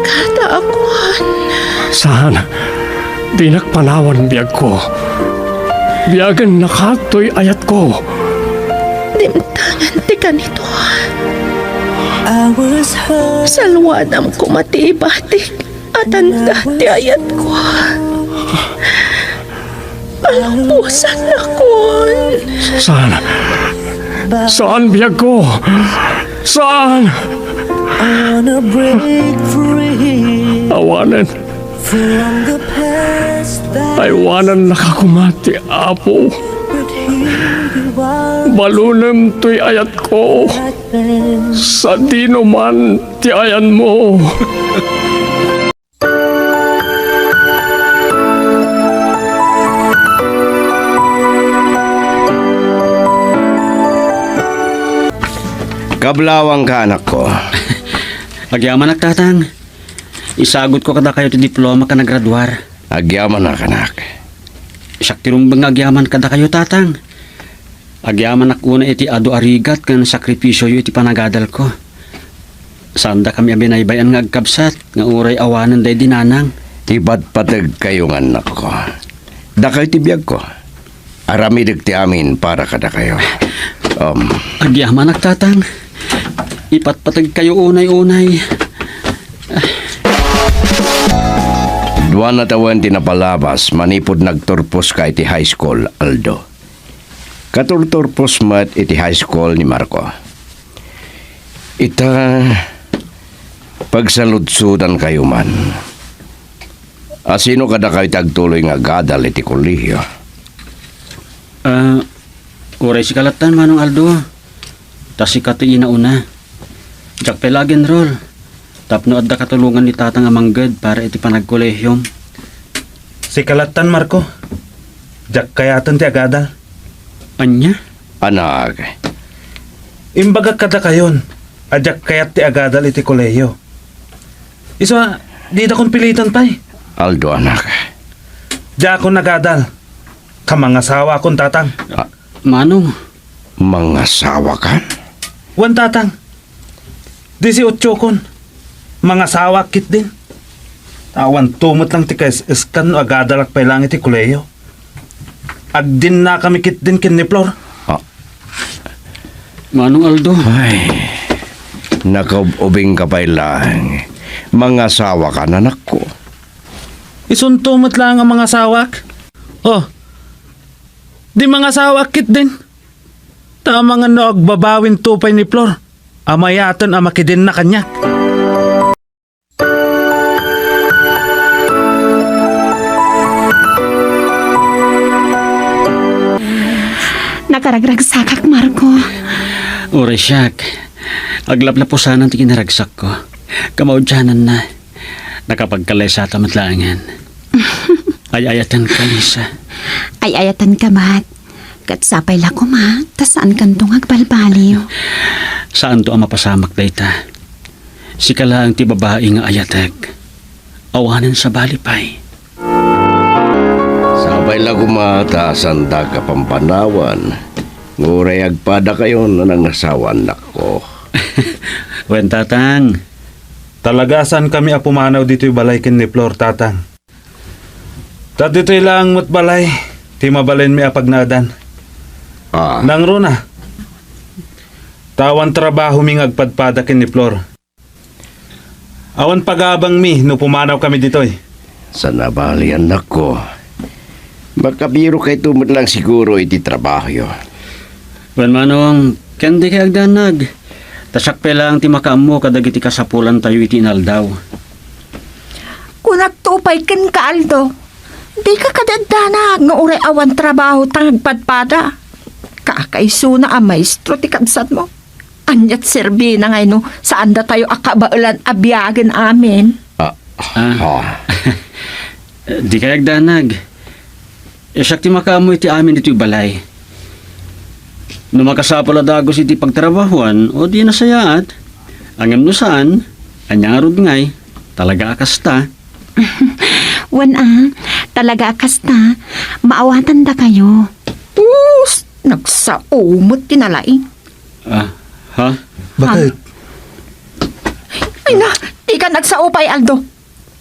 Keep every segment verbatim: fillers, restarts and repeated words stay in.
Kadakuan. Saan, dinak panawan biagko. Biagen nakatoy ayatko. Dimtangan ti kanito. Salwadam koma ti ibatik a tanda ti ayatko. Palubosannakon. Saan? Saan, biagko? Saan? Awanen. Aywanannaka koma ti Apo. Balunem toy ayatko. Sadino man ti ayanmo. Kablawangka, anakko. Agyamanak, Tatang. Isagutko kadakayo ti diploma a nagraduar. Agyamanak, anak. Siak ti rumbeng nga agyaman kadakayo, Tatang. Agyamanak unay iti adu a rigat ken sakripisioyo iti panagadalko. Saandakami a binaybay-an nga agkabsat nga uray awanen daydi nanang. Ipatpategkayo nga annakko. Dakayo ti biagko. Aramidek ti amin para kadakayo. Um, Agyamanak, Tatang. Ipatpategkayo unay-unay. Dua na tawen ti napalabas manipud nagturposka iti high school, Aldo. Katurturpos met iti high school ni Marco. Ita, pagsaludsodankayo man. A, sino kadakayo ti agtuloy nga agadal iti kolehiyo? Ah, uray sika lattan, Manong Aldo. Ta sika ti inauna. Diak pay la ag-enroll tapno adda katulongan ni Tatang a mangged para iti panagkolehiom. Sika lattan, Marco. Diak kayaten ti agadal. Ania? Anak, imbagak kadakayon a diak kayat ti agadal iti kolehiyo. Isu a, didakon piliten pay. Aldo, anak. Diakon agadal. Ta mangasawakon, Tatang. Ah. Manong? Mangasawakan? Wen, Tatang. Disiotsyokon. Mangasawaak ketdin. Awan to met lang ti kaes-eskan no agadalak pay laeng iti kolehiyo. Agdinnakami ketdin ken ni Flor. Ah. Manong Aldo. Ay, nakaub-ubingka pay laeng. Mangasawakan, anakko. Isunto met laeng a mangasawaak. Oh, di mangasawaak ketdin. Ta amangan no agbabawin to pay ni Flor a mayaten a makidinna kaniak. Nakaragragsakak, Marco. Uray siak, aglaplapusanan ti kinaragsakko. Kamaudiananna, nakapagkalaysata met laengen. Ay-ayatenka, Lisa. Ay-ayatenka met. Ket sapay la koma, ta saankanto nga agbalbaliw. Saanto a mapasamak dayta. Sika laeng ti babai nga ayatek. Awanen sabali pay. Sapay la koma ta saandak a pampanawan nga uray agpadakayon a nangasawa, annakko. Wen, Tatang. Talaga a saankami a pumanaw ditoy balay ken ni Flor, Tatang. Ta ditoy laeng met balay ti mabalinmi a pagnaedan. Ah. Nangruna, ta awan trabahomi nga agpadpada ken ni Flor. Awan pagabangmi no pumanawkami ditoy. Sabali, annakko. Makabirokayto met lang siguro iti trabahoyo. Wen, Manong, ken dikay agdanag. Ta siak pay laeng ti makaammo kadagiti kasapulantayo iti inaldaw. Kunakto pay kenka, Aldo. Dika kadaddanag nga uray awan trabaho ta agpadpada. Kakaisuna a maestro ti kabsatmo. Aniat serbina ngay no saandatayo a kabaelan a biagen amin? Ah, Ah. ah. Dikay agdanag. Siak ti makaammo iti amin ditoy balay. No makasapul a dagus iti pagtrabahoan, o di nasayaat. Ngem no saan, ania ngarud ngay? Talaga a kasta. Wen a, talaga a kasta. Maawatandakayo. Us, nagsao met ti nalaing. Ah, ha? Bakit? Ay na, di Dikan agsao pay, Aldo.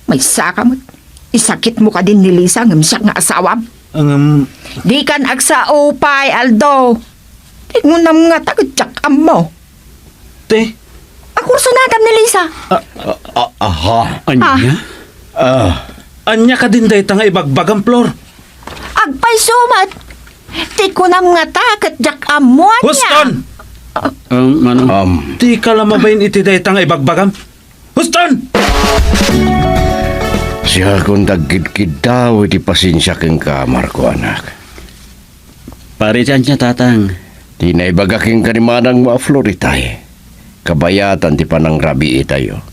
Maysaka met. Isakitmo kadin ni Lisa ngem siak nga asawam. Ngem, dikan agsao pay, Aldo. Tingunam ngata ket diak ammo. Te? Akursunadam ni Lisa. Ah, ah, ah, aha. Ania? Ah. Ania kadin dayta nga ibagbagam, Flor? Agpayso met. Ti kunam ngata ket diak ammo ania. Huston! Um, ano? Um, dika la mabain iti dayta nga ibagbagam. Huston! Siakon ti agkidkiddaw iti pasensia kenka, Marco, anak. Pare, ti ania, Tatang? Ti naibaga kenka ni manangmo a Flor itay, kabayatan ti panangrabiitayo.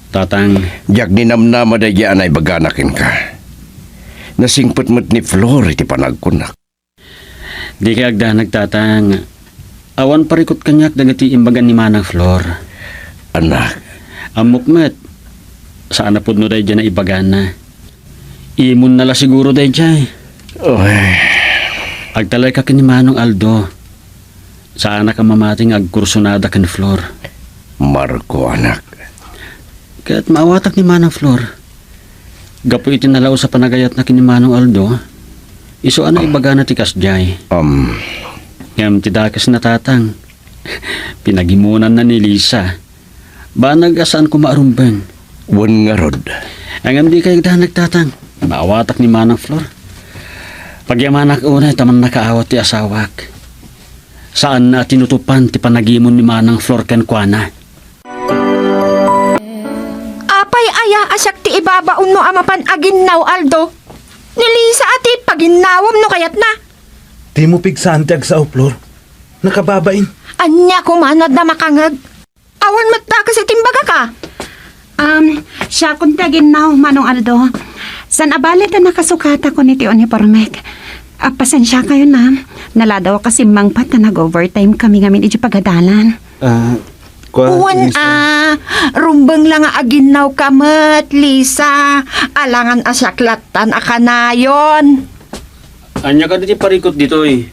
Tatang. Diak ninamnama daydiay a naibagana kenka. Nasingpet met ni Flor iti panagkunak. Dikay agdanag, Tatang. Awan parikut kaniak dagiti imbagan ni Manang Flor. Anak. Ammok met. Saan a pudno daydiay a naibagana. Imonna la siguro daydiay. Oy. Agtalekka ken ni Manong Aldo. Saanak a mamati nga agkursunada ken Flor. Marco, anak. Ket maawatak ni Manang Flor. Gapu iti nalaus a panagayatna ken ni Manong Aldo, isu a naibagana ti kasdiay. Um. Ngem ti dakesna, Tatang, pinagimonanna ni Lisa. Banag a saan koma a rumbeng. Wen ngarud. Ngem dikay agdanag, Tatang. Maawatak ni Manang Flor. Pagyamanak unay ta mannakaawat ti asawak. Saanna a tinutupan ti panagimon ni Manang Flor kenkuana. Apay aya a siak ti ibabaonmo a mapan aginnaw, Aldo? Ni Lisa a ti paginnawam no kayatna. Dimo pigsaan ti agsao, Flor. Nakababain. Ania koma no adda makangeg? Awan met dakes iti imbagaka. Um, siakon ti aginnaw, Manong Aldo. Saan a bale ta nakasukatakon iti uniformek. Ah, pasensiakayon a. Naladawak a simmangpet ta nag-overtime kami ngamin idiay pagadalan. Ah, kua, Wen, Lisa. Ah, rumbeng la nga aginnawka met, Lisa. Alangan a siak lattan a kanayon. Ania kadi ti parikut ditoy?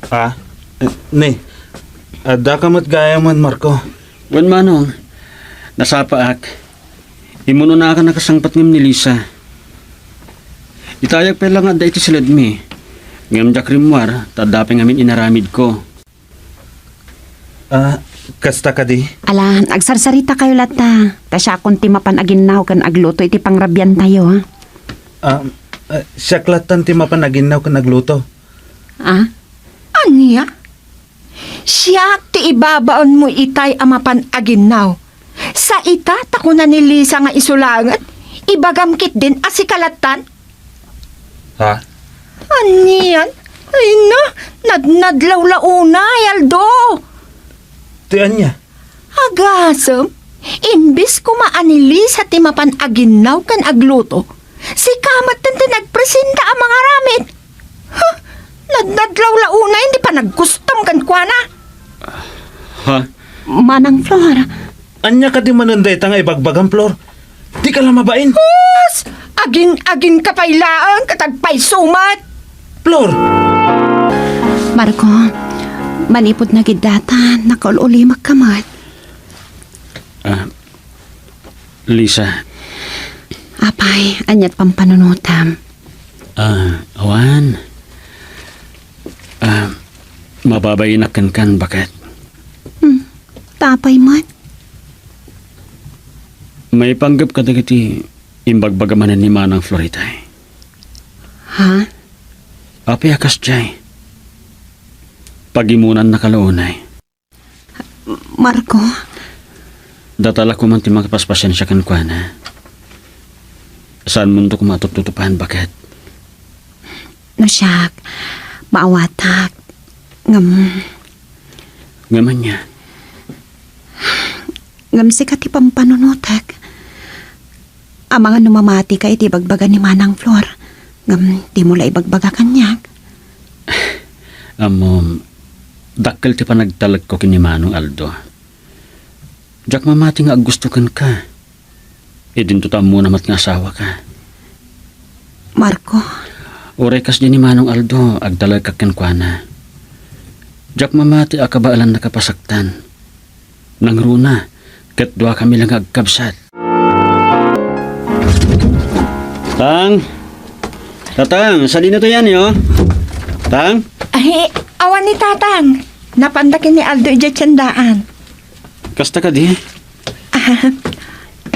Ah, eh, ne. Addaka met gayamen, Marco. Wen, Manong. Nasapaak. Immun-unaak a nakasangpet ngem ni Lisa. Itayag pay la nga adda iti siledmi. Ngem diak rimmuar, ta adda pay ngamin inaramidko. Ah, kasta kadi? Ala, agsarsaritakayo latta. Ta siakon ti mapan aginnaw ken agluto iti pangrabiantayo. Ah, ah, siak lattan ti mapan aginnaw ken agluto. Ah? Ania? Siak ti ibabaonmo itay a mapan aginnaw. Sa ita ta kuna ni Lisa nga isu laengen, ibagam ketdin a sika lattan? Ha? Anian? Ay na, nadnadlaw la unay, Aldo. Ti ania? Agasem, imbes koma a ni Lisa ti mapan aginnaw ken agluto, sika metten ti nagpresenta a mangaramid. Huh! Nadnadlaw la unay ti panagkustom kenkuana. Ha? Manang Flor. Ania kadi manen dayta nga ibagbagam, Flor? Dika la mabain. Hus! Agin-aginka pay laeng ket agpayso met. Flor! Marco, manipud nagiddatan, nakaul-ulimekka met. Ah, Lisa. Apay, aniat pampanunotam? Ah, awan. Ah, mababainak kenkan, baket. Hmm, ta apay met? Maipanggep kadagiti imbagbaga manen ni Manang Flor itay. Ha? Apay a kasdiay? Pagimonannaka la unay. Marco? Data la koma ti makipaspasensia kenkuana. Saanmonto koma a tuttutupan, baket? No siak, maawatak. Ngem. Ngem ania? Ngem sika ti pampanunotek. Amangan no mamatika iti ibagbaga ni Manang Flor, ngem dimo la ibagbaga kaniak. Ammom, dakkel ti panagtalekko ken ni Manong Aldo. Diak mamati nga aggusto kenka. Idinto ta ammona met nga asawaka. Marco. Uray kasdi ni Manong Aldo, agtalekak kenkuana. Diak mamati a kabaelannaka pasaktan. Nangruna, ket duakami la nga agkabsat. Tang. Tatang, sadino to yan, yo? Tang? Ay, awan ni Tatang. Napanda ken ni Aldo idiay tiendaan. Kasta kadi? Ah,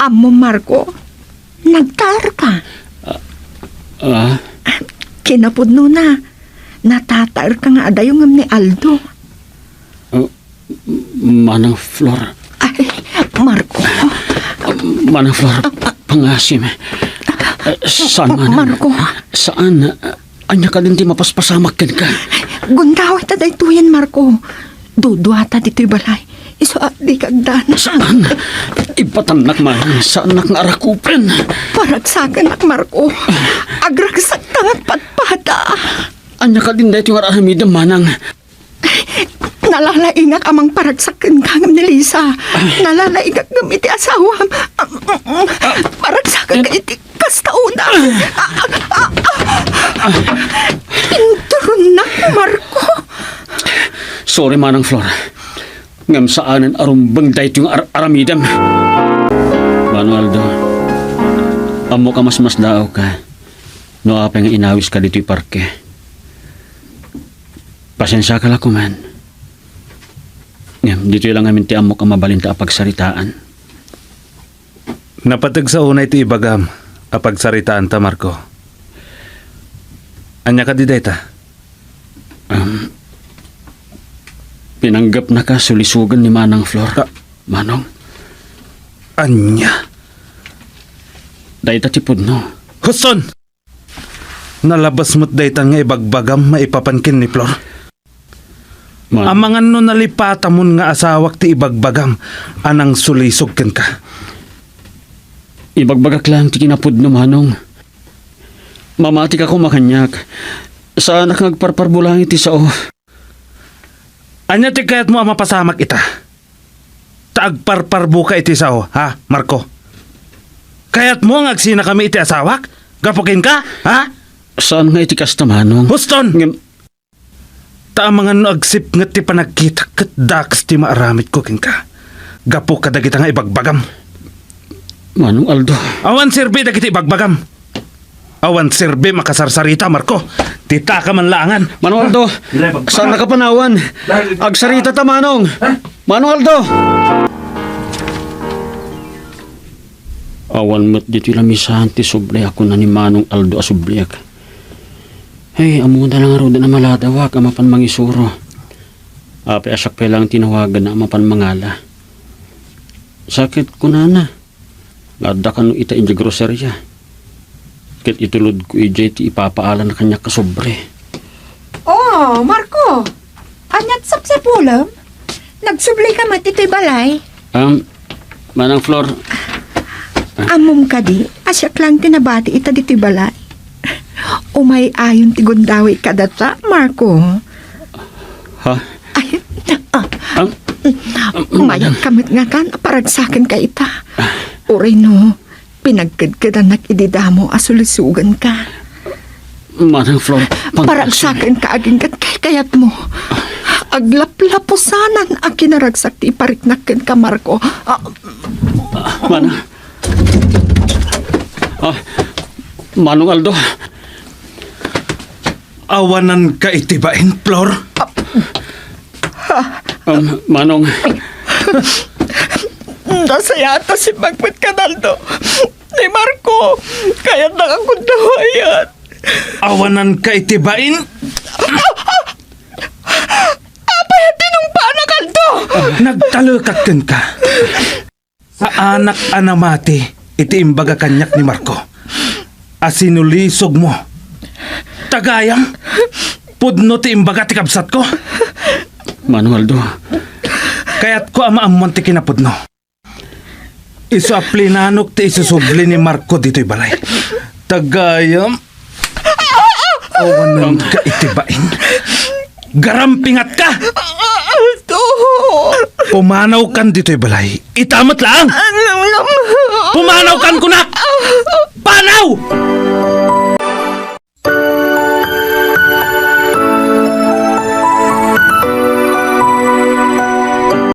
ammo, Marco, nagtaerka. Ah, ah. Kinapudnona, nataerka nga adayo ngem ni Aldo. Ah, Manang Flor. Ay, Marco. Manang Flor, pangasim. Eh, saan, Manang? Marco. Saan? Ania kadin ti mapaspasamak kenka? Gundaway ta daytoyen, Marco. Duduata ditoy balay. Isu a dika agdanag. Saan? Ibatannak, Manang. Saannak nga arakupen. Paragsakennak, Marco. Agragsakta nga agpadpada. Ania kadin daytoy nga aramidem, Manang? Nalalaingak a mangparagsak kenka ngem ni Lisa. Nalalaingak ngem iti asawam. Paragsakenka iti kasta una. Inturonnak, Marco. Sorry, Manang Flor. Ngem saanen a rumbeng daytoy nga ar-, aramidem. Manong Aldo, ammok a masmasdaawka no apay nga inawiska ditoy parke. Pasensiaka la koma. Ngem, ditoy lang ngamin ti ammok a mabalinta a pagsaritaan. Napateg sa unay ti ibagam a pagsaritaanta, Marco. Ania kadi dayta? Um, pinanggepnaka sulisogen ni Manang Flor. Ah. Manong. Ania? Dayta ti pudno. Huston! Nalabas met dayta nga ibagbagam maipapan ken ni Flor. Manong. Amangan no nalipatamon nga asawak ti ibagbagam a nangsulisog kenka. Ibagbagak lang ti kinapudno, Manong. Mamatika koma kaniak. Saanak nga agparparbulang iti sao. Ania ti kayatmo a mapasamak ita? Ta agparparbuka iti sao, ha, Marco? Kayatmo nga agsinakami iti asawak? Gapu kenka, ha? Saan nga iti kasta, Manong. Huston! Ngem, ta amangan no agsipnget ti panagkitak ket dakes ti maaramidko kenka. Gapu kadagita nga ibagbagam. Manong Aldo. Awan serbi dagiti ibagbagam. Awan serbi makasarsarita, Marco. Ti taka man laangan. Manong Aldo, saan nakapanawan? Agsarita ta, Manong. Ha? Manong Aldo! Awan met ditoy lamisaan ti subli a kuna ni Manong Aldo a subliak. Ay, ammona lang ngaruden a maladawak a mapan mangisuro. Apay a siak pay lang tinawagan a mapan mangala. Sa ket kunana nga adda kano ita idiay groceria. Ket itulodko idiay ti ipapaalana kaniak a sobre. Oh, Marco! Ania't sapsapulem? Nagsublika met itoy balay? Um, Manang Flor. Ammom kadi a siak lang ti nabati ita ditoy balay? Umay-ayon ti gundaway kadata, Marco. Ha? Ay, ah, Ang, ang, mayat ka met ngakan a paragsakenka ita. Uray no, pinagkedkedannak idi damo a sulisogenka. Manang Flor, pangkasi. Paragsakenka agingga ti kaykayatmo. Aglaplapusanan a kinaragsak ti ipariknak kenka, Marco. Ah, Manang. Ah, Manong Aldo. Awananka iti bain, Flor? Um, Manong. Nasayaat a simmagmedka, Aldo. Ni Marco, kayatnak a gundawayat. Awananka iti bain? Apay a tinungpaannak, Aldo? Nagtalekak kenka. Saanak a namati iti imbaga kaniak ni Marco a sinulisogmo. Ta gayam, pudno ti imbaga ti kabsatko. Manong Aldo. Kayatko a maammuan ti kinapudno. Isu a plinanok ti isusubli ni Marco ditoy balay. Ta gayam, awananka iti bain. Garampingatka! Aldo! Pumanawkan ditoy balay. Ita met laeng! Pumanawkan, kunak! Panaw!